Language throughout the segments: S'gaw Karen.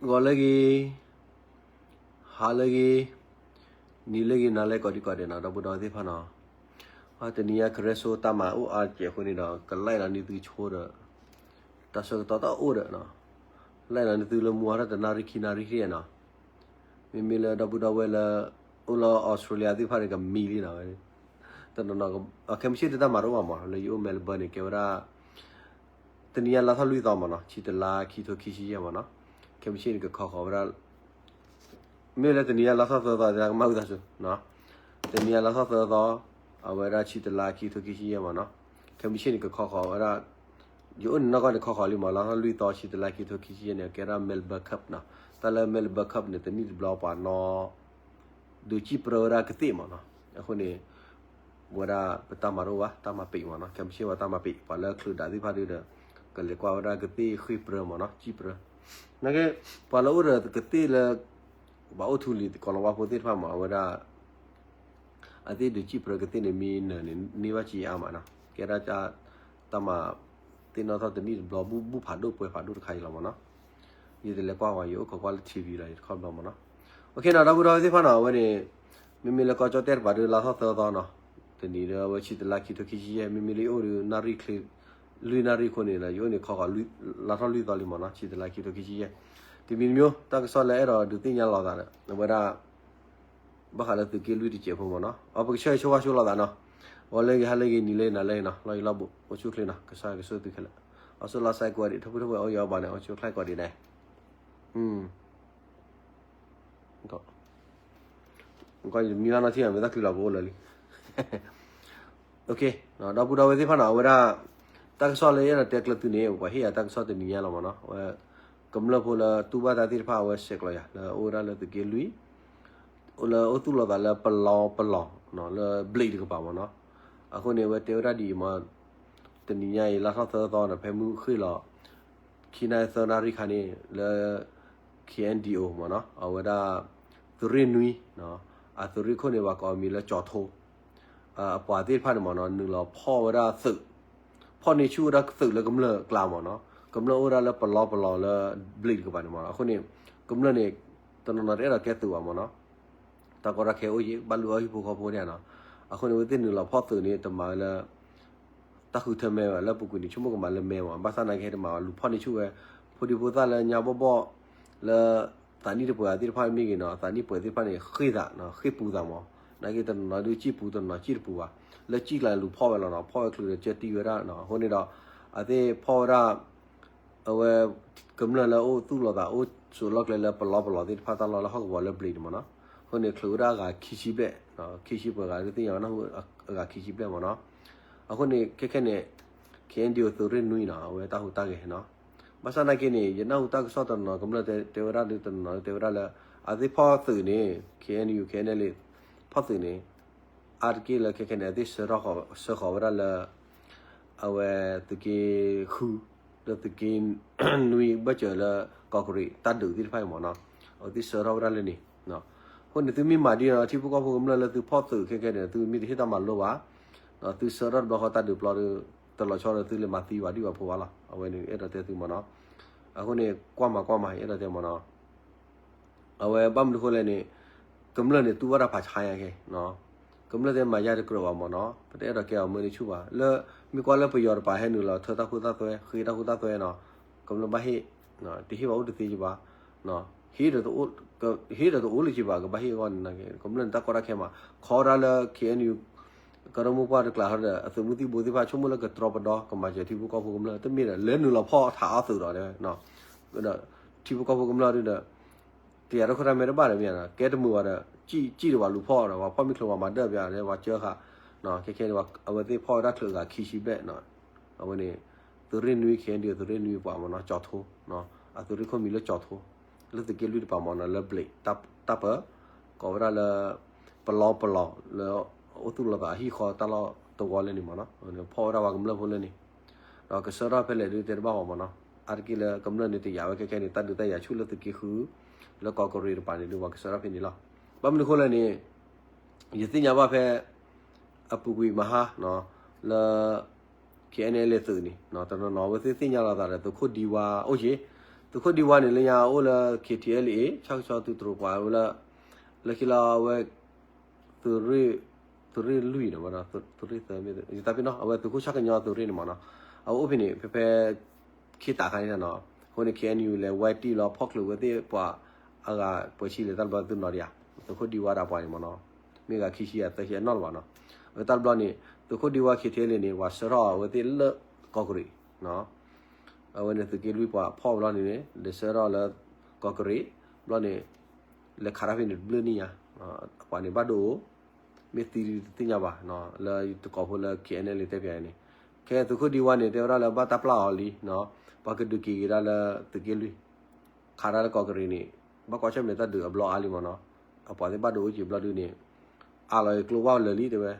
ဂီၤလၢအဂ့ၤ, ဟါလၢအဂ့ၤ, နံၤလၢအဂ့ၤ နၤလၢအဂ့ၤ ကိးဒံကိးဒဲးနီၤ ဒီပုၢ်ဒီဝဲၢ်သ့ၣ်တဖၣ်နီၤ. တနံၤအံၤကရဲစိတၢ်မၤအိၣ်အါကဲးအဃိန့ၣ်ဒီး ကလဲၣ်လီၤန့ၢ်သုဆိဒီး တၢ်ဆၢကတီၢ်တအိၣ်ဒီး လဲၣ်လီၤန့ၢ်သုလၢမူအါထီၣ်တနၣ်ရံၣ်ခံနၣ်ရံၣ်နီၤ. မ့မ့ၢ်လၢဒီပုၢ်ဒီဝဲၢ်လၢ အိၣ်လၢ Australia သ့ၣ်တဖၣ်န့ၣ် ကမံလံနီၤ. တနီၤနီၤ ခဲမုၢ်ဆ့ၣ်တၢ်မၤတအိၣ်ဘၣ်မး လၢယအိၣ် Melbourne န့ၣ် ကဲဝဲဒၣ် တနံၤအံၤလါထီၣ်လွံၢ်သီမးနီၤ ဆံတလါခံထိခံဆံယဲၢ်မးနီၤ. ခဲမုၢ်ဆ့ၣ်န့ၣ် ကခီဃီၤဝဲဒၣ် မ့ၢ်လၢတနံၤအံၤလါထီၣ်သၢသီ သနာ်က့ကမၣ်ဝံသးစူၤ, တနံၤအံၤလါထီၣ်သၢသီ အဝဲဒၣ်ဆံတလါခံထိခံဆံယဲၢ်မးနီၤ. ခဲမုၢ်ဆ့ၣ်န့ၣ် ကခီဃီၤဝဲဒၣ် ယအိၣ်န့ၣ်နီၢ်ကီၢ်န့ၣ် ခီဃီၤလံမး လါထီၣ်လွံၢ်သီ ဆံတလါခံထိခံဆံယဲၢ်န့ၣ် ကဲဒၣ် Melbourne Cup နီၤ. တၢ်လၢ Melbourne Cup န့ၣ် တနံၣ်တဘျီပှၤနီၤ ဒုးစံၣ်ပြၢဝဲဒၣ်ကသ့ၣ်မးနီၤ. အဃိန့ၣ် ဝဲဒၣ်ပတၢ်မၤတအိၣ်ဘၣ် တၢ်မၤပံးမးနီၤ. ခဲမုၢ်ဆ့ၣ်ဝဲတၢ်မၤပံး ပှၤလၢချုးဒးသ့ၣ်တဖၣ်ဒုဒီး ကလဲၤကွၢ်ဝဲဒၣ်ကသ့ၣ်ဃ့ၢ်ပြၢမးနီၤ စံၣ်ပြၢ. သနာ်က့ ပှၤလၢအိၣ်ဒီးကသ့ၣ်လၢ ဘၣ်အိၣ်ထူလံၤ ကိးလီၤဝါဖိသ့ၣ်တဖၣ်မး အဝဲဒၣ် အသ့ၣ်ဒုးစံၣ်ပြၢကသ့ၣ်န့ၣ် မ့ၢ်နၢၤန့ၣ် န့ၢ်ဘၣ်စ့အါမးနီၤ. ကဲဒၣ် တၢ်မၤသ့ၣ်နီၣ်ထီၣ်တနံၣ်တဘျီ ဘူၣ်ဖးဒိၣ်ပှဲၤဖးဒိၣ်တခါအံၤလီၤမးနီၤ. ယတလဲၤကွၢ်ဝဲ ယအိၣ်ခိးကွၢ်လၢ ထံဝံၤ လီၤ ယတခီဘျီမးနီၤ. အိၣ်ခ့နီၤ ဒီပုၢ်ဒီဝဲၢ်သ့ၣ်တဖၣ်နီၤ အဝဲန့ၣ် မ့မ့ၢ်လၢကီၢ်ကၠီၣ်တဲၣ်တပၤဒီး လါထီၣ်သၢသီနီၤ. တနံၤဒီးအဝဲဆံတလါခံထိခံဆံယဲၢ် မ့မ့ၢ်လၢယအိၣ်ဒီး နၣ်ရံၣ်ချ့ လွံၢ်နၣ်ရံၣ်အဃိန့ၣ် ယအိၣ်န့ၣ်ခီဃီၤ လါထီၣ်လွံၢ်သီလံမးနီၤ ဆံတလါခံထိခံဆံယဲၢ်. တမံၤတမံၤ တၢ်ကစီၣ်လၢအဲၣ်ဒိးဒုးသ့ၣ်ညါလိာ်သးဒီး အဝဲဒၣ် ဘၣ်ဃးလၢသုးက့လွံၢ်တစဲးဖိမးနီၤ. အပကဆၢဂ့ၤဆၢဝါဆိလီၤသးနီၤ. ဂီၤလၢအဂ့ၤ ဟါလၢအဂ့ၤ နံၤလၢအဂ့ၤ နၤလၢအဂ့ၤနီၤ လီၢ်ယလီၢ်ဘူး အိၣ်ဆူၣ်အိၣ်ချ့နီၤ ကစၢ်ယွၤကဆိၣ်ဂ့ၤသုခဲလၢာ်. အီၣ်ဆိၣ်လီၤစဲးကိးဂၤဒဲး ထီၣ်ဖိထီၣ်ဖိ အိၣ်ယီၤဘၣ်န့ၣ် အိၣ်ဆူၣ်အိၣ်ချ့ကိးဂၤဒဲးန့ၣ် မံလီၤနီၢ်ထံၣ်မ့ၢ်တၢ်ချုးလီၤ ပအိၣ်လၢာ်လံ. ဒီပုၢ်ဒီဝဲၢ်သ့ၣ်တဖၣ်နီၤ အဝဲဒၣ် တၢ်ကစီၣ်လၢယအဲၣ်ဒိးတဲကျၢၤသုန့ၣ် ပှၤဟ့ၣ်ယၤတၢ်ကစီၣ်တနံၤညါလီၤမးနီၤ. အဝဲ ကမျၢၢ်ဖိလၢတူၢ်ဘၣ်တၢ်သ့ၣ်တဖၣ် အဝဲဆဲးကျိးယၤ လၢအအိၣ်ဝဲဒၣ်လၢသုးက့လွံၢ် လၢအအိၣ်သူၣ်လီၤသးလၢပလီပလီၤ လၢဘျံးတကပၤမးနီၤ. အဃိန့ၣ် အဝဲတဲဝဲဒၣ်ဒ်အံၤမး တနံၤညါအံၤ လါထီၣ်သၢသီန့ၣ် ဖဲမုၢ်ဃ့ၢ်လီၤ ခံနၣ်ရံၣ်သၢနၣ်ရံၣ်ခါန့ၣ် လၢ K N D O မးနီၤ အဝဲဒၣ် သုးရ့ၣ်နွံ အသုးရ့ၣ်ခိၣ်န့ၣ် ပှၤကိးအမံၤလၢကၠီၤထိ အပှၤသ့ၣ်တဖၣ်န့ၣ်မးနီၤ နုာ်လီၤဖီၣ်ဝဲဒၣ်သုး ဖီၣ်န့ၢ်ဆူၣ်ဝဲဒၣ်သုးလၢကမျၢၢ်အကျါမးနီၤ. ကမျၢၢ်အိၣ်ဝဲဒၣ်လၢပလီပလီၤလၢဘျံးတကပၤန့ၣ်မးနီၤ. အဃိန့ၣ် ကမျၢၢ်န့ၣ် တနီၤနီၤတအဲၣ်ဒိးကဲသုးဘၣ်မးနီၤ. တၢ်ကီတၢ်ခဲအိၣ်ယံၤ ဘၣ်လုၢ်အီၣ်ဟံၣ်ဖိဃီဖိဒဲးနီၤ. အဃိန့ၣ် အဝဲသ့ၣ်နုာ်လီၤဖီၣ်သုးန့ၣ် တမၤဝဲလၢ တၢ်ဃုထၢမဲဘၣ် လၢပူၤကွံာ်န့ၣ် ဆိကမိၣ်ကမၤလၢမဲမး ဘၣ်ဆၣ်သနာ်က့ဟဲတမၤဘၣ် လူၤဖီၣ်န့ၢ်ဆူၣ်ဝဲ ဖိဒံဖိသၣ်လၢညါဘီၣ်ဘီၣ် လၢ သးနံၣ်တပှဲၤသ့ၣ်တဖၣ်မ့ၢ်ဂ့ၤနီၤ သးနံၣ်ပှဲၤသ့ၣ်တဖၣ်န့ၣ် ဃ့ၢ်သး ဃ့ၢ်ပူၤသးမး သနာ်က့တနီၤနီၤဒုးစံၣ်ပူၤ တနီၤနီၤစံၣ်တပူၤဘၣ် လၢစံၣ်ကျါလူၤဖီၣ်ဝဲလီၤနီၤ ဖီၣ်ဝဲချုးဒီးကၢတံၢ်ဝဲဒၣ်နီၤ အဃိန့ၣ်ဒီး အဝဲသ့ၣ်ဖီၣ်ဝဲဒၣ် အဝဲ ကမျၢၢ်လၢအိၣ်သူၣ်လီၤသး အိၣ်ဆိးလီၢ်ကျဲလၢပလီပလီၤသ့ၣ်တဖၣ်တၢ်လီၢ်လၢဟီၣ်ကဝီၤလၢဘျံးန့ၣ်မးနီၤ အဃိန့ၣ် ချုးဝဲဒၣ်အဂၤခံဆံဘျဲၣ် ခံဆံပှဲၤဂၤဒုးသ့ၣ်ညါဝဲနၢ်ဟူ အဂၤခံဆံဘျဲၣ်မးနီၤ အဃိန့ၣ် ခဲခဲန့ၣ် K N D O သုးရ့ၣ်နွံနီၤ အဝဲတၢ်ဟူးတၢ်ဂဲၤနီၤ ဘၣ်ဆၣ်သနာ်က့န့ၣ် ယနၢ်ဟူတၢ်ကစီၣ်တနီၤနီၤ ကမျၢၢ်တဲဝဲဒၣ်ဒုးတနီၤနီၤတဲဝဲဒၣ်လၢ အဝဲသ့ၣ်ဖီၣ်သုးန့ၣ် K N U K N L A ဖီၣ်သုးန့ၣ် အါတက့ၢ်လၢခဲခဲန့ၣ် အသ့ၣ်ဆှၢထီၣ်ဃီၤဝဲဒၣ်လၢ အဝဲသုးက့ဃု လၢသုးက့နွံဘၢၣ်စၢၤလၢ ကီးကရံး တၢ်ဒုးသ့ၣ်တဖၣ်အံၤမးနီၤ အဝဲသ့ၣ်ဆှၢထီၣ်ဝဲဒၣ်လၢန့ၣ် အဃိန့ၣ် သုမ့ၢ်မၤဒ်န့ၣ်ဒီး ထံဖိကီၢ်ဖိကမျၢၢ်လၢသုဖီၣ်သုးခဲခဲန့ၣ် သုမ့ၢ်တဟ့ၣ်တၢ်မၤလိဘၣ် သုဆှၢထီၣ်တဘျီဃီတၢ်ဒုးပျီဒီး တလီၤဆီဒီးသုလဲၤမၤသံဘၣ်ဒံးဘၣ်ဖိဘၣ်လီၤ အဝဲန့ၣ်အဲၣ်ဒိးတဲသုမးနီၤ အဃိန့ၣ် ကွၢ်မၤကွၢ်မၤ အဲၣ်ဒိးတဲမးနီၤ အဝဲဘၣ်မနုၤဃိလဲၣ်န့ၣ် ကမျၢၢ်န့ၣ် တူၢ်ဘၣ်တၢ်ဖးဆါညါက့ၤ ကမျၢၢ်တဲမၤယါတကြၢးဘၣ်မးနီၤ ပတအဲၣ်ဒိးကဲအီၤမၢန့ၢ်ဆူၣ်ဘၣ် လၢမ့ၢ်ကွၢ်လၢပယီၤတပၤဟဲနုာ်လီၤထၢတၢ်ခိတၢ်သွဲ ဃ့တၢ်ခိတၢ်သွဲနီၤ ကမျၢၢ်ဘၣ်ဟ့ၣ် တဟ့ၣ်ဘၣ်အိၣ်တသ့ကဘၣ် ဟ့ၣ်ဒီးတအိၣ်လၢၤက့ၤဘၣ် ကဘၣ်ဟ့ၣ်အဂီၢ်န့ၣ် ကမျၢၢ်န့ၣ်တၢ်ကီတၢ်ခဲမး ခီဒၣ်လၢ K N U ကရၢမိၢ်ပှၢ်တကျးဒီး အသုးမုၢ်သံၣ်ဘိသ့ၣ်တဖၣ် ဆိကမိၣ်လၢကတြီပဒီ ကမၤစၢၤထံဖိကီၢ်ဖိကမျၢၢ် တမ့ၢ်ဒီး လဲၤနုာ်လီၤဖီၣ်ထးအီၣ်သုးဒီး ဒီးထံဖိကီၢ်ဖိကမျၢၢ်ဒုဒီး တယာ်တခိၣ်တၢ်မဲတဘၣ်ဒီးမ့ၢ် ကဲတမုာ်ဘၣ်ဒီး စံၣ်တဘၣ်လူၤဖီၣ်ဒီး ပှၤဖီၣ်မ့ၢ်ချုးပှၤမၤဒၢၣ်ပျးဒီး ပှၤကၢဃာ် ခဲခဲန့ၣ် အဝဲသ့ၣ်ဖီၣ်ဝဲဒၣ်ချုးအဂၤခံဆံဘျဲၣ် အဝဲန့ၣ် သုးရ့ၣ်နွံ K N D O သုးရ့ၣ်နွံပှၤမးနီၤ ကၠီၤထိ အသုးရ့ၣ်ခိၣ်မံၤလၢကၠီၤထိ လၢသုးက့လွံၢ်တပၤမးနီၤ လၢဘျံး တၢ်ပၢ ကိးဝဲဒၣ်လၢ ပလီပလီ လၢအိၣ်သူၣ်လီၤသးအဟံၣ်ဃီတၢ်လီၢ်တဝီလၢန့ၣ်မးနီၤ ဖီၣ်ဝဲဒၣ်ပှၤကမျၢၢ်ဖိလၢန့ၣ် ဒီးကဆှၢထီၣ်ဖဲလဲၣ်ဒုတဲတဘၣ်ဘၣ်မးနီၤ အါတက့ၢ်လၢကမျၢၢ်န့ၣ်တယာ်ဝဲခဲခဲန့ၣ် တၢ်ဒုးတၢ်ယၤဆူၣ်လၢသုးက့ဃု လၢကီးကရံးတပၤန့ၣ်ဒုးပှၤကဆှၢထီၣ်ဖဲန့ၣ်လီၤ ဘၣ်မနုၤဃိလဲၣ်န့ၣ် ယသ့ၣ်ညါဘၣ်ဖဲ အပူၤကွံာ်မဟါ လၢ K N L A သုးန့ၣ် တနီၤနီၤအဝဲသ့ၣ်သ့ၣ်ညါလီၤသးဒီး သုးခိၣ်ဒံဝါအိၣ်က့ၤ, သုး သုးခိၣ်ဒံဝါန့ၣ် လၢညါအိၣ်လၢ K T L A ဆၣ်ကဆီသုးတြိၤပှၤဝဲလၢ လၢခံလီၤအဝဲ သုးရ့ၣ် သုးရ့ၣ်လွံၢ်န့ၣ်မ့ၢ်နီၤ သုးရ့ၣ်သၢမ့ၢ် ယသးပ့ၤနီၤ အဝဲသုးခိၣ်ဆၣ်ကညီသုးရ့ၣ်န့ၣ်မ့ၢ်နီၤ အဝဲအိၣ်ဖဲန့ၣ် ဖဲဖဲ ခ့တးခါန့ၣ်နီၤ အဃိန့ၣ် K N U လဲၤဝဲတံၢ်လီၤ ဖီၣ်ချုးဝဲသ့ၣ်ပှၤအဂၤပှဲၤဆံလဲၤတၢ်တဘျီသုနီၤဒံးဧါ သုးခိၣ်ဒံဝါဒၣ်ပှၤန့ၣ်မ့ၢ်နီၤ မ့ၢ်ဂၤခံဆံယၤသၢဆံအနီၣ်လၢၤဘၣ်နီၤ အဝဲတၢ်တဘျီန့ၣ် သုးခိၣ်ဒံဝါ K T L A န့ၣ် ပှၤဆှၢထီၣ်အဝဲသ့ၣ်လၢကီၢ်ကရံး အဝဲန့ၣ်သုးက့လွံၢ်ပှၤဖီၣ်ဘျီန့ၣ် လဲၤဆှၢထီၣ်လၢကီၢ်ကရံး ဘျီန့ၣ် လဲၤခးတၢ်ဖဲန့ၣ်တဘျုးနံၣ်ညါ အပှၤန့ၣ်ဘၣ်ဒိအိၣ် မ့ၢ်သံတသ့ၣ်ညါဘၣ် လၢတကိးဖိလၢ K N L A တဲပၠးအံၤန့ၣ် ခဲသုးခိၣ်ဒံဝါန့ၣ် တဲဝဲဒၣ်လၢဘၣ်တၢ်ပျၢ်အီၤလံ ပှၤကဒုးက့ၤက့ၤဒၣ်လၢသုးက့လွံၢ် ခးတၢ်လၢကီၢ်ကရံးန့ၣ် ဘၣ်ကွၢ်ဆၢၣ်မဲာ်တၢ်ဒုးအဘျီအါလံမ့ၢ်နီၤ အပှၤသ့ၣ်ဘၣ်ဒိအိၣ်က့ၤဘျီဒုန့ၣ် အးလီၤကျိဝၢ်လၢာ်လံတဲဝဲ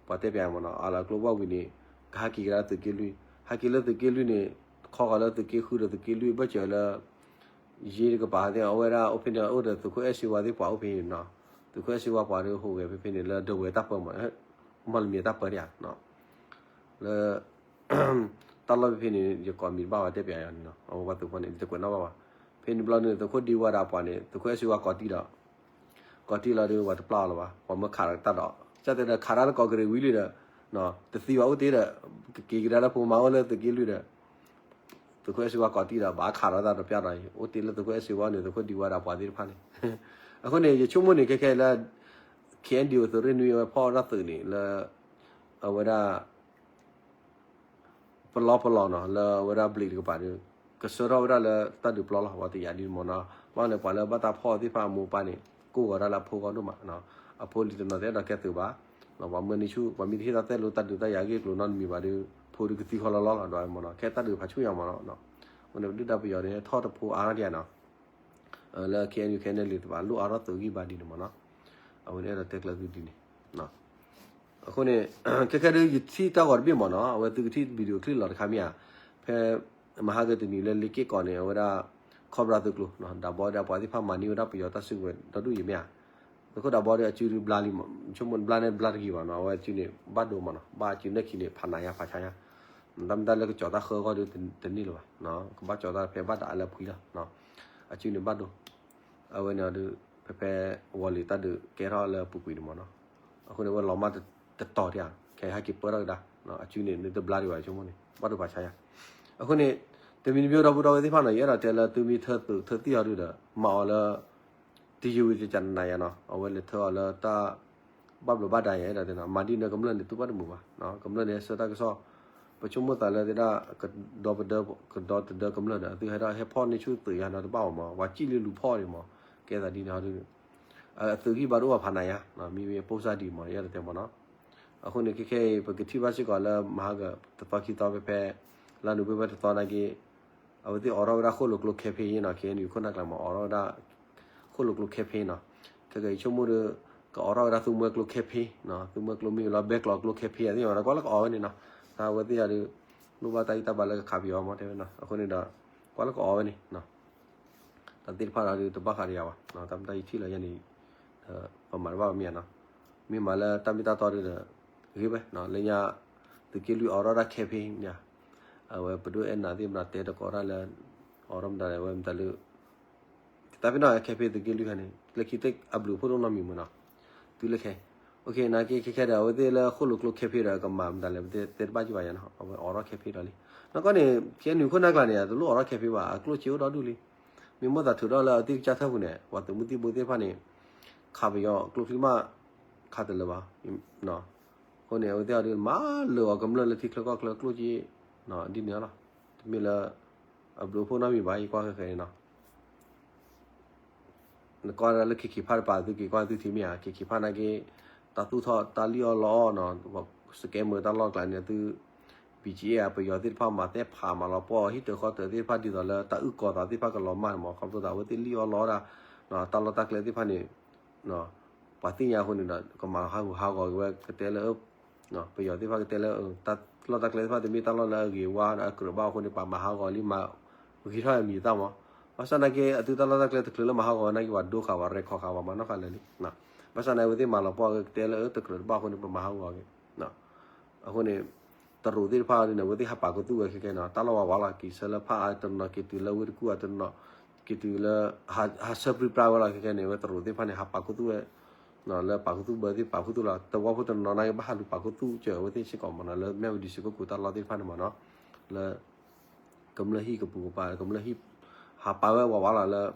ပှၤတဲပၠးမ့ၢ်နီၤ အးလီၤကျိဝၢ်ဝံၤန့ၣ် ကဟဲက့ၤကဒါသုးက့လွံၢ် ဟဲက့ၤလၢသုးက့လွံၢ်န့ၣ် ခီဃီၤလၢသုးက့ဃုဒီးသုးက့လွံၢ်ဘၢၣ်စၢၤလၢ ယ့တကပၤသ့ၣ် အဝဲဒၣ်အိၣ်ဖဲန့ၣ် အိၣ်ဒီးသုးခိၣ်အဲၣ်စ့ဝါသ့ၣ်ပှၤအိၣ်ဖဲန့ၣ်နီၤ သုးခိၣ်အဲၣ်စ့ဝါပှၤဒီးဟူးဂဲၤဖဲဖဲန့ၣ် လၢဒဝဲၢ်တၢ်ပၢမ့ၢ် မီၢ်လမံၤတၢ်ပၢဒံးဧါ လၢ တၢ်လီၢ်ဖဲဖဲန့ၣ် ယကိးမံၤတဘၣ်ဝဲတဲပၠးယၤန့ၣ်နီၤ အဝဲပှၤသုးဖိန့ၣ် ယတကွဲးနီၣ်ဘၣ်ဘၣ် ဖဲန့ၣ်ဘျီန့ၣ် သုးခိၣ်ဒံဝါဒီးပှၤန့ၣ် သုးခိၣ်အဲၣ်စ့ဝါကိးတံၢ်ဒီး ကိးတံၢ်လီၤဒီး ပှၤတပျၢ်အီၤလၢၤဘၣ် ပှၤမၢခးဒီးတၢ်ဒီး ကၢ်တဲဒီးခးတၢ်လၢကီၢ်ကရံးဝံၤလံဒီး တသံဘၣ်အိၣ်တ့ၢ်ဒီး ကက့ၤကဒါလၢဖိမါအိၣ်လၢသုးက့လွံၢ်ဒီး သုးခိၣ်အဲၣ်စ့ဝါကိးတံၢ်ဒီး ဘၣ်ခးဒီးတၢ်ဒီးပျၢ်ဒီး အိၣ်တ့ၢ်လၢသုးခိၣ်အဲၣ်စ့ဝါန့ၣ် သုးခိၣ်ဒံဝါဒီးပှၤသ့ၣ်တဖၣ်န့ၣ် အဃိန့ၣ် ယဆိကမိၣ်န့ၣ် ခဲခဲလၢ K N D O သုးရ့ၣ်နွံအဝဲဖီၣ်ဝဲဒၣ်သုးန့ၣ် လၢ အဝဲဒၣ် ပလီပလီနီၤ လၢအဝဲဒၣ်ဘျံးတကပၤဒီး ကဆှၢထီၣ်ဝဲဒၣ်လၢတၢ်ဒုးပျီလီၤ ပှၤတယာ်ဒ်မ့ၢ်နီၤ ဘၣ်န့ၣ် ပှၤလၢဘၣ်တၢ်ဖီၣ်သ့ၣ်တဖၣ်အမိၢ်အပၢ်န့ၣ် ကိးဂီၤဒၣ်လၢအဖိဂီၢ်ဒိၣ်မး အဖိလံၤတနီၤသ့ၣ်အဲၣ်ဒိးကဲသုးဘၣ် ပှၤမၢန့ၢ်ဆူၣ် ပှၤမ့ၢ်တဟ့ၣ်တၢ်သဲလိာ်တၢ်ဒုးတၢ်ယၤဂ့ၢ်ကျိၤနီတမံၤဘၣ်ဒီး ဖိဒုးကသံခီလီၤလီၤလီၤ ဒီးမ့ၢ်နီၤ ခဲတၢ်ဒုးဖးဆူၣ်ညါမ့ၢ်နီၤ အဃိန့ၣ်ပဒုၣ်ဒါပယီၤန့ၣ် ထီၣ်တဖိအါဒံးဧါနီၤ လၢ K N U K N L တဖၣ် လိၣ်အါထီၣ်သုးဂံၢ်ဘါဒ်န့ၣ်မ့ၢ်နီၤ အဝဲန့ၣ်အဲၣ်ဒိးတဲကျၢၤသုဒ်န့ၣ် အဃိန့ၣ် ခဲခဲဒုး ယထံၣ်တၢ်ဂီၤတဘ့ၣ်မ့ၢ်နီၤ အဝဲသုကထံၣ် video clip လီၤတခါမ့ၢ်ဧါ ဖဲ မဟါကတနံၤလၢလ့က့ၣ်ကီးန့ၣ် အဝဲဒၣ် Cobra သုးကျိၤ ဒၣ်ဘီဒီးပှၤသ့ၣ်တဖၣ်မၤန့ၢ်ဝဲဒၣ်ပယီၤတၢ်စုကဝဲၤဒီဒူၣ်အံၤမ့ၢ်ဧါ သုးခိၣ်ဒၣ်ဘီဒီးအစုဒုးဘျါလံမ့ၢ် ဆိကမိၣ်ဘျါန့ၣ်ဘျါတဂ့ၤဘၣ်နီၤ အဝဲအစုန့ၣ် ဘၣ်ဒိမ့ၢ်နီၤ ဘၣ်အစုနၢၣ်ခံန့ၣ် ဖးနးညါဖးဆါညါ တၢ်မ့ၢ်တၢ်လၢကကၠီၤတၢ်ဃၢအဂီၢ်ဒီးတန့ၢ်လၢၤဘၣ် ကဘၣ်ကၠီၤတၢ်ဖဲဘၣ်ဒၣ်အလၢဖှံလီၤ အစုန့ၣ်ဘၣ်ဒိ အဝဲန့ၣ်ဒီး ဖဲဖဲ ဝီၤလံၤတၢ်ဒုးကဲထီၣ်လၢပူၤကွံာ်န့ၣ်မ့ၢ်နီၤ အဃိန့ၣ် ဝဲလီၤမၢ်တတီၤတၢ် ခဲဟဲက့ၤပၢထီၣ်ကဒါ အစုန့ၣ် နတဘျါဒံးဘၣ်ဆိကမိၣ်န့ၣ် ဘၣ်ဒိဖးဆါညါ အဃိန့ၣ် တမံၤတမံၤဒီပုၢ်ဒီဝဲၢ်သ့ၣ်တဖၣ်နီၤ ယအဲၣ်ဒိးတဲလၢသုမ့ၢ်ထၢသုးထၢသံၣ်အီၤဒုးဒီး မၤအီၤလၢ တယုၢ်ဝံၤတကနၤယါနီၤ အဝဲလဲၤထၢအီၤလၢတၢ် ဘၣ်ဘျီးဘၣ်ဒါယါ အဲၣ်ဒိးတဲနီၤ မၤဒ်န့ၣ်ကမျၢၢ်န့ၣ် သုဘၣ်တမုာ်ဘၣ် ကမျၢၢ်န့ၣ် ဆၢတၢ်ကစီၣ် ပဆိကမိၣ်သးလၢသ့ၣ်ဒၣ် ကဒီပဒၢ ကဒီတဒၢကမျၢၢ်ဒီး သုဟဲဒၣ်ဟဲဖီၣ်န့ၢ်ဆူၣ်သုးယါနီၤ တဘၣ်အီၤမး ပှၤစံၣ်လၢလူၤဖီၣ်န့ၣ်မး ကဲသးဒ်န့ၣ်ဟီဒုး အသုးဂံၢ်ဘါတအိၣ်အဖးနးယါ မ့မ့ၢ်ပိၢ်စၢ်ဒံးမး ယအဲၣ်ဒိးတဲမးနီၤ အဃိန့ၣ် ခဲခဲအံၤ ပကထံၣ်ဘၣ်စ့ၢ်ကီးလၢမဟါက တသီခံသီဖဲဖဲ လါနိၣ်ဝ့ဘၢၣ်တသီနာ်က့ အဝဲသ့ၣ်အိးထီၣ်ဝဲဒၣ်ဃိၣ်လိာ်ကျိခဲဖ့နီၤ ခဲအံၤန့ၣ် ခိၣ်နၢ်ကျါမး အိးထီၣ်ဝဲဒၣ် ဃိၣ်လိာ်ကျိခဲဖ့နီၤ ခဲကဲအံၤဆိကမိၣ်ဒီး ကအိးထီၣ်ဝဲဒၣ်သူမွဲကျိခဲဖ့နီၤ သူမွဲကျိမ့ၢ်လီၤ ဘဲကျိးကျိခဲဖ့အသ့ၣ်မး ကွၢ်လၢကအိးဝဲန့ၣ်နီၤ တၢ်ဝဲသ့ၣ်ယၤဒီး လိၣ်ဘၣ်တၢ်ဂံၢ်တၢ်ဘါလၢကခးပယီၤမး တဲဝဲနီၤ အဃိန့ၣ်ဒီး ကွၢ်လၢကအိးဝဲန့ၣ်နီၤ တၢ်သ့ၣ်တဖၣ်ဒီးတဘၣ်ဃးဒီးယၤဘၣ် တၢ်မ့ၢ်တၢ်ယထံၣ်လၢယဲန့ၣ် ပမၤတဘၣ်မ့ၢ်ဧါနီၤ မ့ၢ်မၤလၢတၢ်မ့ၢ်တၢ်တီဒုးဒီး ဂ့ၤဝဲ လၢညါ သုးက့လွံၢ်အိးထီၣ်ဒၣ်ခဲဖ့န့ၣ် အဝဲပဒိၣ်အဲၣ်နၤသ့ၣ်မတၤတဲတကိးတၢ်လၢ အိးထီၣ်မတၤလဲၣ် အဝဲမတၤလၢ တၢ်ဖဲနီၢ်ခဲဖ့သုးက့လွံၢ်ခါန့ၣ် လၢခံအဘျုးအဖှိၣ်တအိၣ်နီတမံၤမးနီၤ သုလၢခဲ နာ်က့ခဲခဲဒီး အဝဲသ့ၣ်လၢဃိၣ်လိာ်ကျိခဲဖ့ဒီး ကမၤမတၤလဲၣ် ပတဲတဘၣ်ကံဘၣ်ယါနီၤ အဝဲအိးထီၣ်ခဲဖ့ဒီးလံ နီၢ်ကီၢ်န့ၣ် ခဲနုာ်ခိၣ်နၢ်ကျါန့ၣ် တလိၣ်အိးထီၣ်ခဲဖ့ဘၣ် အကျိၣ်စ့အိၣ်ဒီဒူၣ်လံ မ့ၢ်မိၣ်သးထုးထီၣ်လၢအသ့ၣ်ကစၢ်ထၢၣ်ပူၤန့ၣ် ပှၤသုးမုၢ်သံၣ်ဘိသ့ၣ်တဖၣ်န့ၣ် ခးပယီၤကျိချံမး ခးတလၢာ်ဘၣ် အဃိန့ၣ် အဝဲသ့ၣ်အီၤဒုး မၤလၢာ်အီၤကမျၢၢ်လၢထံချၢကီၢ်ချၢကျိၣ်က့ ဒ်န့ၣ်လီၤ တမ့ၢ်လၢ အဘျုးအဖှိၣ်နီတမံၤဘၣ် ယကွၢ်ဃဲဃဲန့ၣ်နီၤ နကွၢ်ဒၣ်လၢ K K Park တပၤ သုက့ၤကွၢ်သုထံၣ်မ့ၢ်ဧါ K K Park နာ်က့ တၢ်သူၣ်ထီၣ်တၢ်လံၣ်အီၣ်လီအီၣ်နီၤ scammer တၢ်လီၢ်ကျါန့ၣ်သု B G F ပယီၤသ့ၣ်တဖၣ်မၤသဲဖးမၤလီၤပှီၢ်ဟံၣ်တၢၤဃီတၢၤသ့ၣ်တဖၣ် ဒ်သိးလၢတၢ်အုၣ်ကီၤသးသ့ၣ်တဖၣ်ကလီၤမၢ်န့ၣ်မး ခီဖျိသးအဝဲသ့ၣ်လံၣ်အီၣ်လီအီၣ်ဒၣ် တၢ်လီၢ်တၢ်ကျဲသ့ၣ်တဖၣ်န့ၣ် ပှၤသ့ၣ်ညါအဃိန့ၣ်ဒီး ကမၤဟးဂူာ်ဟးဂီၤက့ၤဝဲကတဲလၢ ပယီၤသ့ၣ်တဖၣ်ကတဲလၢ တၢ်လီၢ်တၢ်ကျဲသ့ၣ်တဖၣ်တမ့ၢ်တၢ်လီၢ်လၢအဂ့ၤဝါဒီးအကြၢးဘၣ်အဃိန့ၣ် ပှၤမၤဟးဂီၤလံမၤ ဂ့ၤထီၣ်အမံၤအသၣ်မး ဘၣ်ဆၣ်နာ်က့ အသုတၢ်လီၢ်တၢ်ကျဲတချုးလၢမၤဟးဂီၤဝဲနာ်က့ ပှၤဒိဃာ်ပှၤရဲၣ်ခီဃာ်ပှၤမၤနီၣ်ဃာ်လၢာ်လံ ဘၣ်ဆၣ်နာ်က့ အဝဲသ့ၣ်မၤလီၤပှီၢ်ကတဲလၢတကြၢးတဘၣ်အဃိန့ၣ် ပမၤဟးဂီၤက့ၤ အဃိန့ၣ် တရူးသ့ၣ်တဖၣ်ဒ်န့ၣ် အဝဲသ့ၣ်ဟးပာ်ခူသူၣ်ဝဲခဲခဲနီၤ တၢ်လီၢ်ဝးဝးလီၤ က့ၤဆၢလၢဖၣ်အါတနီၤ က့ၤတုၤလၢဝ့ၢ်တကူၣ်အါတနီၤ က့ၤတုၤလၢ ဟးဆၢပြံပြါဝဲလီၤခဲခဲန့ၣ် အဝဲတရူးသ့ၣ်တဖၣ်န့ၣ် ဟးပာ်ခူသူၣ်ဝဲ လၢပာ်ခူသူၣ်ဘၢသ့ၣ်ပာ်ခူသူၣ်လီၤ သဝီဖိတနီၤနီၤက့ၤဘၣ်ဟးလူၤပာ်ခူသူၣ်စၢၤအဝဲသ့ၣ်စ့ၢ်ကီးမ့ၢ်နီၤ လၢမၠၣ်ဝတံၤစ့ၢ်ကီးကိးတၢ်လီၢ်သ့ၣ်တဖၣ်န့ၣ်မ့ၢ်နီၤ လၢ ကမျၢၢ်ဟံၣ်ကပူၤကပၤ ကမျၢၢ်ဟံၣ် ဟးပာ်ဝဲဝးဝးလီၤလၢ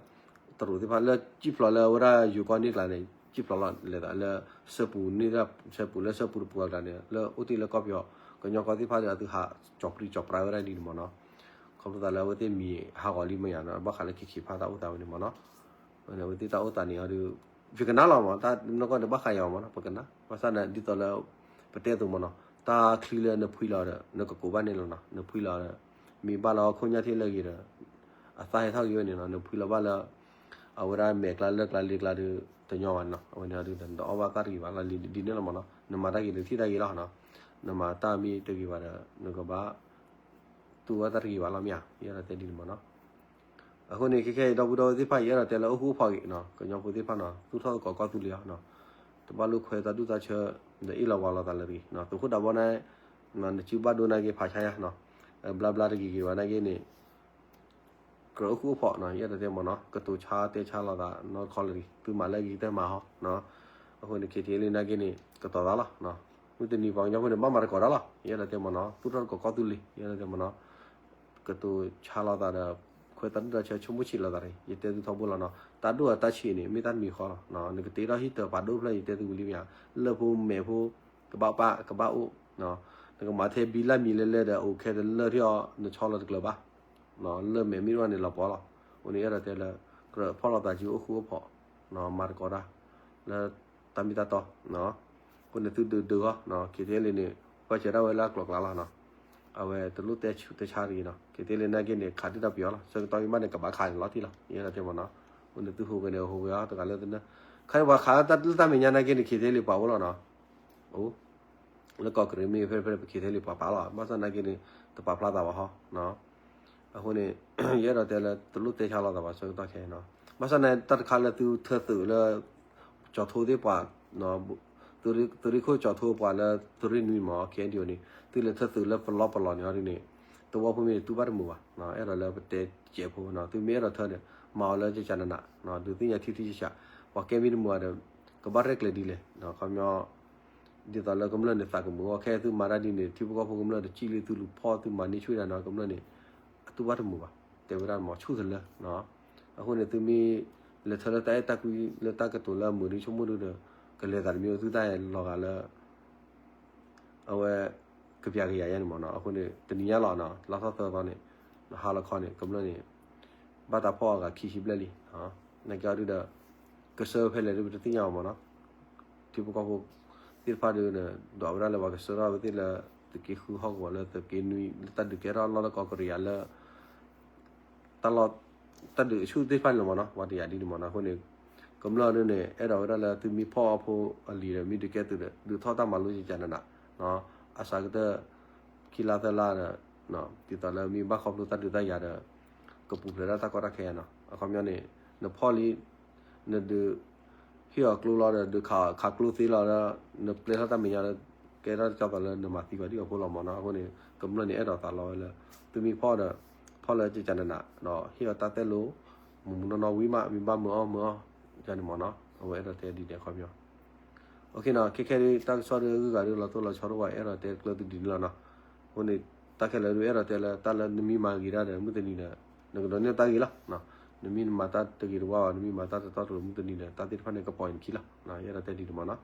တရူးသ့ၣ်တဖၣ်လၢ ကံၣ်ဖျိးလၢအဝဲဒၣ်ယိၤကီၢ်န့ၣ်ကျါန့ၣ် ကံၣ်ဖျိးလီၤလဲၤသးလၢ စၢပူၤန့ၣ် စၢပူၤလၢစၢပူၤတပူၤအကျါန့ၣ် လၢအိၣ်တ့ၢ်လၢကီၢ်ပယီၤ ကညီကီၢ်သ့ၣ်တဖၣ်ဒီးအသုဟးကၠီၤပြံကၠီၤပြါဝဲဒၣ်ဒ်န့ၣ်မ့ၢ်နီၤ ခီဖျိသးလၢအဝဲသ့ၣ်မံၤဟးဂီၤလံမ့ၢ်ယါနီၤ ဘၣ်ဃးလၢခံခံဖးတၢ်အိၣ်သးဝဲန့ၣ်မ့ၢ်နီၤ အဝဲသ့ၣ်တၢ်အိၣ်သးန့ၣ်အီၤဒီး ယကနၣ်လီၤမ့ၢ် တၢ်နီၢ်ကီၢ်န့ၣ် ဘၣ်ဃးယၤမ့ၢ်နီၤ ပကနၣ် ဘၣ်ဆၣ်န့ၣ် ဒ်သိးလၢ ပတဲအသိးမ့ၢ်နီၤ တၢ်ချံလၢနဖှံလီၤဒီး နကကိးဘၣ်န့ၣ်လီၤနီၤ နဖှံလီၤဒီး မ့ၢ်ဘၣ်လီၤခိၣ်ညၣ်ထံၣ်လၢအဂ့ၤဒီး အသၣ်ဟဲထီၣ်က့ၤဝဲန့ၣ်နီၤ နဖှံလီၤဘၣ်လၢ အဝဲဒၣ်မဲာ်ကျါလၢကျါလ့ကျါဒီး တညီဘၣ်နီၤ အဝဲန့ၣ်ဒီး နတအီၣ်ဘၣ်သၣ်တဂ့ၤဘၣ်လီၤ ဒ်န့ၣ်လီၤမ့ၢ်နီၤ နမၤတၢ်ဂ့ၤဒီးထံၣ်တၢ်ဂ့ၤလီၤနီၤ နမၤတၢ်မ့ၢ်တဂ့ၤဘၣ်ဒီး နကဘၣ် သူၣ်ဘၣ်သၣ်တဂ့ၤဘၣ်လီၤမ့ၢ်ဧါ ယအဲၣ်ဒိးတဲဒ်န့ၣ်မ့ၢ်နီၤ အဃိန့ၣ် ခဲခဲအံၤ ဒီပုၢ်ဒီဝဲၢ်သ့ၣ်တဖၣ် ယအဲၣ်ဒိးတဲလၢအိၣ်ဃူအိၣ်ဖိးဂ့ၤနီၤ ကညီဖိသ့ၣ်တဖၣ်နီၤ သူၣ်ထီၣ်သကိးကီၢ်သူလ့ၤအီၤနီၤ တဘၣ်လိၣ်ခွဲတၢ်ဒူၣ်တၢ်ဆၢ ဒီးအ့ၣ်လီၤဝါလီၤသးလၢတဂ့ၤနီၤ သုးခိၣ်ဒးဘီန့ၣ် နစုဘၣ်ဒိန့ၣ်က့ၤဖးဆါယါနီၤ ဘျါဘျါတဂ့ၤဂ့ၤဘၣ်န့ၣ်က့ၤန့ၣ် ကြၢးအိၣ်ဃူအိၣ်ဖိးနီၤ ယအဲၣ်ဒိးတဲမ့ၢ်နီၤ ကတိၤဆါတဲဆါလိာ်သးနီတခီလၢတဂ့ၤ သုမၤလၢအဂ့ၤကတၢၢ်မၤဟီနီၤ အဃိန့ၣ် ခ့ထံလံနာ်က့န့ၣ် ကတီၤသးလီၤ မုၢ်တနံၤပှၤကညီဖိန့ၣ် ဘၣ်မၤသကိးတၢ်လီၤ ယအဲၣ်ဒိးတဲမ့ၢ်နီၤ သူၣ်ထီၣ်သကိးကီၢ်သူလ့ၤ ယအဲၣ်ဒိးတဲမ့ၢ်နီၤ ကတိၤဆါလိာ်သးဒီး ခွဲးတၢ်ဒူၣ်တၢ်ဆၢဆိကမိၣ်ဆံးလိာ်သးတဂ့ၤ ယတဲသုထီဘိလီၤနီၤ တၢ်ဒိၣ်အတၢ်ဆံးန့ၣ် မ့ၢ်တၢ်တမံၤဃီလီၤ နကတ့ထီၣ်ဟံၣ်တၢၤပာ်ဒိၣ်တဖျၢၣ် ယတဲသုဝံၤလံမ့ၢ်ဧါ လၢၢ်ဖိမဲာ်ဖိ ကဘၣ်ပာ်ကဘၣ်အိၣ် နကမၤထဲဘံလၢ်မံၤလဲၤလဲၤဒီး အိၣ်ခဲတလၢၢ်ထံၣ်အီၤ နဆီလီၤတကျၢၤဘၣ် လၢၢ်မဲာ်မ့ၢ်တအိၣ်န့ၣ်လီၤပှီၢ်လီၤ အဃိန့ၣ် ယအဲၣ်ဒိးတဲလၢ ကြၢးဖီၣ်လိာ်သးစုအိၣ်ဃူအိၣ်ဖိး မၤသကိးတၢ် လၢတၢ်မ့ၢ်တၢ်တီ အဃိန့ၣ်သုဒုးဒုးဃီ ခ့ထံလံန့ၣ် ပှၤစၢၤဒၣ်ဝဲလၢအကျိၤကျါလီၤနီၤ အဝဲတလိၣ်တဲဆူးတဲဆါတဂ့ၤနီၤ ခ့ထံလံနာ်က့န့ၣ် ခးဒံၣ်တၢ်ပယီၤလီၤ ဆၢကတီၢ်မ့ၢ်ဘၣ်န့ၣ် ကဘၣ်ခးန့ၣ်လီၤတံၢ်လီၤ ယအဲၣ်ဒိးတဲမ့ၢ်နီၤ အဃိန့ၣ်သုဟူးဂဲၤန့ၣ် ဟူးဂဲၤအီၤတဂၤလၢသနၢၣ် ခါန့ၣ်ပှၤခးလၢတၢ်လၢတၢ်မဲာ်ညါနာ်က့န့ၣ် ခ့ထံလံပှၤအိၣ်လီၤနီၤ အိၣ် လၢကီၢ်ကရံၣ်မ့ၢ်ဖဲဖဲပခ့ထဲလံပှၤပာ်လီၤ ဘၣ်ဆၣ်နာ်က့န့ၣ် တပာ်ဖျါသးဘၣ်ဟီ အဃိန့ၣ် ယအဲၣ်ဒိးတဲလၢတလိၣ်တဲဆါလိာ်သးဘၣ်ဆၢကတီၢ်ခဲအံၤနီၤ ဘၣ်ဆၣ်န့ၣ် တၢ်တခါလၢသုထၢသုးလၢ ကၠီၤထိသ့ၣ်ပှၤ သုးရ့ၣ်ခိၣ်ကၠီၤထိပှၤလၢသုးရ့ၣ်နွံမ့ၢ် ခဲအံၤဒ်အံၤန့ၣ် သုလဲၤထၢသုးလၢပလီပလီန့ၣ်အီၤဒ်န့ၣ် သဝီဖိမ့ၢ်တူၢ်ဘၣ်တမုာ်ဘၣ် အဲၣ်ဒိးလၢပတဲကဲးဖိနီၤ သုမ့ၢ်အဲၣ်ဒိးထၢဒီး မၤအီၤလၢကကနန ဒုးသ့ၣ်ညါထံထံကကး ပှၤကဲမ့ၢ်တမုာ်ဘၣ်ဒီး ကဘၣ်ရဲၣ်ကျဲၤဒ်လဲၣ် ခီပညီ ဒ်သိးလၢကမျၢၢ်န့ၣ်သးကမုာ်အီၤ ခဲသုမၤတၢ်ဒ်န့ၣ် ထံဖိကီၢ်ဖိကမျၢၢ်တစံၣ်လံ သုလူၤဖီၣ်သုမၤန့ၢ်ဆူၣ်ဒၣ်နီၤ ကမျၢၢ်န့ၣ် အတူၢ်ဘၣ်တမုာ်ဘၣ် တဲဝဲဒၣ်မ့ၢ်ဆူၣ်သလၢ အဃိန့ၣ် သုမ့ၢ်လဲၤထၢလၢတၢ်အဲၣ်တၢ်ကွံလၢတၢ်ကတိၤလၢအမုာ်ဒုဆိကမိၣ်ဒုဒီး ကလဲၤသးတမံၤအိၣ်သုတၢ်အဲၣ်လီၤဂာ်လၢ အဝဲ ကပျးကယၤယဲန့ၣ်မ့ၢ်နီၤ အဃိန့ၣ် တနံၤညါလီၤနီၤ လါထီၣ်သၢသီန့ၣ် နဟါလီၤခီန့ၣ် ကမျၢၢ်န့ၣ် ဘၣ်တၢ်ဖီၣ်အဂၤခံဆံဘျဲၣ်လံ နာ်က့အီၤဒုဒီး ကစၢၢ်ဖဲလဲၣ်ဒုပတသ့ၣ်ညါဘၣ်မ့ၢ်နီၤ ထံဖိကီၢ်ဖိသ့ၣ်တဖၣ်ဒုဒီး ဒွးဝဲဒၣ်လၢပှၤကစၢၢ်ထီၣ်ဝဲသ့ၣ်လၢ သုးက့ဃုဟီၣ်ကဝီၤလၢသုးက့နွံ လၢတၢ်ဒုးကဲထီၣ်လီၢ်လၢကီၢ်ကရံၣ်ယါလၢ တၢ်လီၢ် တၢ်ဒုးအဆူၣ်သ့ၣ်တဖၣ်န့ၣ်လီၤမ့ၢ်နီၤ ပှၤတယာ်ဒ်န့ၣ်မ့ၢ်နီၤ အဃိန့ၣ် ကမျၢၢ်ဒုန့ၣ် အဲၣ်ဒိးဝဲဒၣ်လၢသုမ့ၢ်ဖီၣ်အီဖိအလံၤဒီး မ့ၢ်ဒုးကဲသုးဒီး ဒုးထီၣ်တၢ်မၤလိကကနန အစှၤကတၢၢ် ခံလါသၢလါဒီး ဒ်သိးလၢမ့ၢ်ဘၣ်ခီဖျိတၢ်ဒုးတၢ်ယၤဒီး ကပူၤဖျဲးဒၣ်တၢ်ကီတၢ်ခဲနီၤ အခီပညီန့ၣ် နဖီၣ်လံ နဒုး ဟ့ၣ်အီၤကျိလီၤဒီး ဒုးခးခးကျိသ့လီၤဒီး နပျဲထီၣ်တၢ်မဲာ်ညါလၢ ကဲထီၣ်ကၠီသးလၢနမၤသံဘၣ်ဒံၣ်အီၤဖိလီၤမ့ၢ်နီၤ အဃိန့ၣ် ကမျၢၢ်န့ၣ်အဲၣ်ဒိးသးလီဝဲလၢ သုမ့ၢ်ဖီၣ်ဒီး ဖီၣ်လၢကကနန ဒီးဟ့ၣ်အီၤတၢ်တဲလိၤ မုၢ်မုၢ်နီၢ်နီၢ်ဝံၤမး မ့ၢ်ဘၣ်မုာ်အီၣ်မုာ်အီၣ် ယန့ၣ်မ့ၢ်နီၤ အဝဲအဲၣ်ဒိးတဲဒ်န့ၣ်အခီပညီ ခဲခဲဒု တၢ်ကစီၣ်ဒုအဂုၤအဂၤဒု လီၤတိၢ်လီၤဆီဒိၣ်ဝဲ အဲၣ်ဒိးတဲကျၢၤသုဒ်န့ၣ်လီၤနီၤ အဃိန့ၣ် တၢ်ခဲလၢာ်ဒု အဲၣ်ဒိးတဲလၢ တၢ်လၢနမ့ၢ်မၤဂ့ၤတၢ်ဒီး မုၢ်တနံၤဒီး နကဒိးန့ၢ်တၢ်ဂ့ၤလီၤ နမ့ၢ်နမၤတၢ်တဂ့ၤတဝါဘၣ် နမ့ၢ်မၤတၢ်တတီတလိၤ မုၢ်တနံၤဒီး တၢ်သ့ၣ်တဖၣ်န့ၣ် ကပိာ်အခံလီၤ ယအဲၣ်ဒိးတဲဒ်န့ၣ်မ့ၢ်နီၤ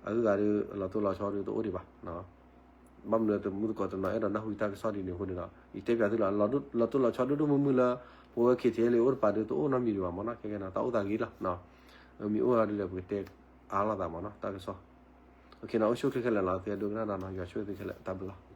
အဂုၤအဂၤဒု လီၤတိၢ်လီၤဆီဒုတအိၣ်ဒံးဘၣ် ဘၣ်မနုၤတမုၢ်သကိးတနီၤ အဲၣ်ဒိးနၢ်ဟူတၢ်ကစီၣ်ဒ်န့ၣ်အဃိန့ၣ်ဒီး ယတဲပၠးသုလီၤ လီၤတိၢ်လီၤဆီဒိၣ်ဒိၣ်မုၢ်မုၢ်လၢ ပဝဲ ခ့ထံလံ အိၣ်တပၤဒုတအိၣ်နီတမံၤဒံးဘၣ်မ့ၢ်နီၤ ခဲခဲနီၤ တၢ်အိၣ်သးဂ့ၤလီၤ မ့ၢ်အိၣ်ဒုဒီး ပကတဲအါလိာ်သးမ့ၢ်နီၤ တၢ်ကစီၣ် အိၣ်ဆူၣ်ချ့ခဲလၢာ်လီၤ သုဒိကနၣ်ဒီးနီၤ ယွၤဆိၣ်ဂ့ၤသုခဲလၢာ် တၢ်ဘျုးလီၤ